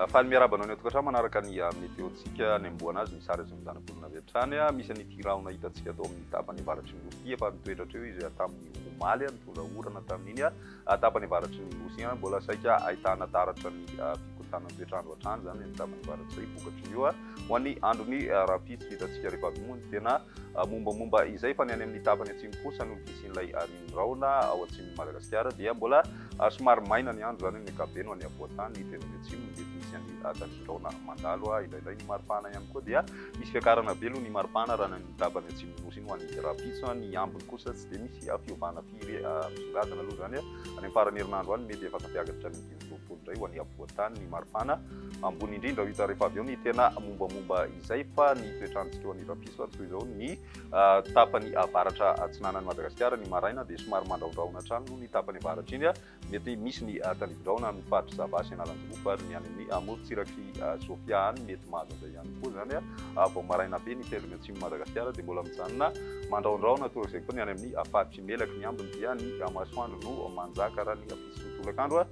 Faly miarahaba anao any an-tokantrano manaraka ny météo-ntsika any amboana azy misy ary zanabolana avy hatrany. Misy an'ity rahona hitantsika tao amin'ny tapany avaratry ny nosy ity, efa nitoetra hatreo izy tamin'ny omaly, nitondra orana tamin'iny tapany avaratry ny nosy iny. Mbola saika ahitana taratra ny fikorontanan'ny toetr'andro hatrany izany ny tapany avaratra izay vokatry ny io ho an'ny andron'ny rahampitso. Hitantsika rehefa avy io moa ny tena mombamomba izay, fa ny any amin'ny tapany atsimo kosa noho ny fisian'ilay rahona ao atsimon'i Madagasikara dia mbola somary maina ny andro izany amin'ny ankapobeny ho an'ny afovoan-tany, ny tendrony atsimo mety misy an'ny tandrifin-drahona mandalo indraindray. Ny maripana ihany koa dia misy fiakarana be aloha ny maripana raha ny amin'ny tapany atsimon'ny nosy iny ho an'ny rahampitso. Ny ambiny kosa tsy dia misy fiovana firy misongadina aloha izany any amin'ny faran'ny herinandro any, mety efa tafiakatra hatrany amin'ny 25 indray ho an'ny afovoan-tany ny maripana ambony indrindra. Ho hita rehefa avy eo ny tena mombamomba izay, fa ny toetr'androntsika ho an'ny rahampitso toy izao ny tapany avaratra atsinanan'i Madagasikara. Ny maraina dia somary mandrahondrahona hatrany noho ny tapany avaratra iny. Mety misy ny tandrifin-drahona amin'ny faritr'i Sava sy Analanjirofo ary ny any amin'ny morontsirak'i Sofia any mety mahazo an'izay ihany koa izany. Vao maraina be ny tendrony atsimon'i Madagasikara dia mbola mijanona mandrahondrahona toa izay koa ny any amin'ny faritr'i Melaky. Ny ambiny dia ny masoandro no manjaka raha ny ampitso tolakandro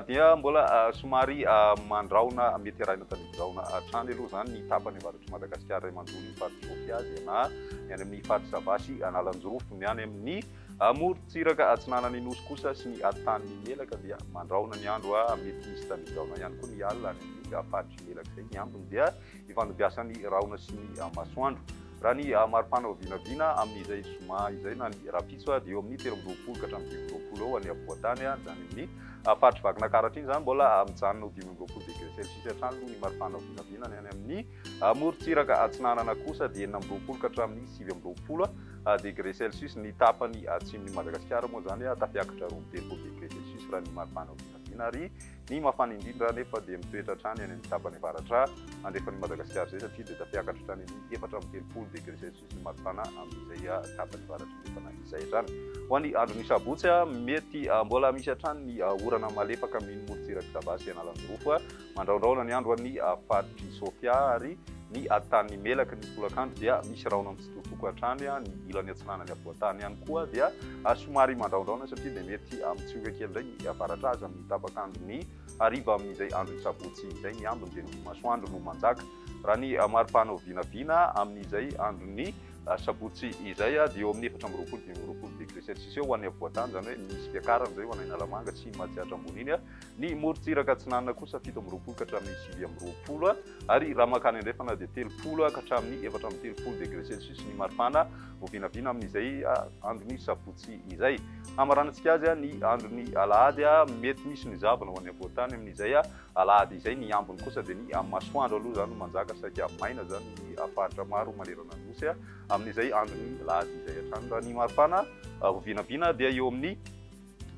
dia mbola somary mandrahona, mety arahina tandrifin-drahona hatrany aloha izany ny tapany avaratr'i Madagasikara iray manontolo, ny faritr'i Sofia dia na ny any amin'ny faritr'i Sava sy Analanjirofo. Ny any amin'ny morontsiraka atsinanan'ny Nosy kosa sy ny tanin'i Melaka dia mandrahona ny andro, mety misy tandrifin-drahona ihany koa ny alina any amin'ny faritr'i Melaka izay. Ny ambiny dia ifandimbiasan'ny rahona sy ny masoandro. Raha ny maripana ho vinavina amin'izay zoma izay na ny rahampitso dia eo amin'ny 23 ka hatramin'ny 25 eo any afovoan-tany, izany amin'ny faritr'i Vakinankaratra iny izany mbola mijanona ho 25 degré celsius hatrany aloha ny maripana ho vinavina. Ny any amin'ny morontsiraka atsinanana kosa dia 26 ka hatramin'ny 29 degré celsius. Ny tapany atsimon'i Madagasikara moa izany tafiakatra 32 degré celsius raha ny maripana ho vinavina, ary ny mafana indrindra anefa dia mitoetra hatrany any amin'ny tapany avaratra andrefan'i Madagasikara izay, satria dia tafiakatra hatrany amin'ny 34 degré celsius ny maripana amin'izay tapany avaratra andrefana izay hatrany. Ho an'ny andron'ny sabotsy, mety mbola misy hatrany ny orana malefaka amin'iny morontsirak'i Sava sy Analanjirofo. Mandrahondrahona ny andro any faritr'i Sofia ary ny tanin'i Melaky ny tolakandro dia misy rahona mitsitokotoko hatrany. Ny ilany atsinanan'ny afovoan-tany ihany koa dia somary mandrahondrahona satria dia mety mitsioka kely indray ny avaratra azy amin'ny tapak'andron'ny hariva amin'izay andron'ny sabotsy izay. Ny ambiny dia ny masoandro no manjaka. Raha ny maripana ho vinavina amin'izay andron'ny sabotsy izay dia eo amin'ny 24 25 degré celsius eo ho an'ny afovoan-tany, izany hoe misy fiakarana izay ho an'ny Analamanga sy Matsiatra Ambony iny. Ny morontsiraka atsinanana kosa 27 ka hatramin'ny 29, ary raha mankany andrefana dia 30 ka hatramin'ny 34 degré celsius ny maripana vao vinavina amin'izay andron'ny sabotsy izay. Hamaranantsika azy ny andron'ny alahady, mety misy ny zavona ho an'ny afovoan-tany amin'izay alahady izay. Ny ambiny kosa dia ny masoandro aloha izany no manjaka, saika maina izany ny faritra maro manerana ny nosy amin'izay andron'ny alahady izay hatrany. Raha ny maripana vao vinavina dia eo amin'ny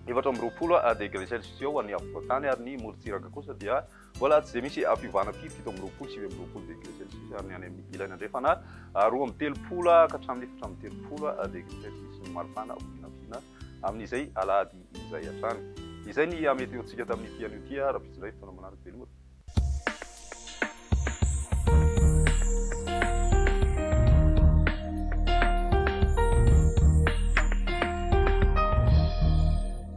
24 degré celsius eo ho an'ny afovoan-tany, ary ny morontsiraka kosa dia mbola tsy dia misy fiovana firy, 27, 29 degré celsius, ary ny any amin'ny ilany andrefana 32 ka hatramin'ny 34 degré celsius ny maripana vinavina amin'izay alahady izay hatrany. Izay ny météo-ntsika tamin'ity anio ity, rahampitso indray fotoana manaraka. Veloma.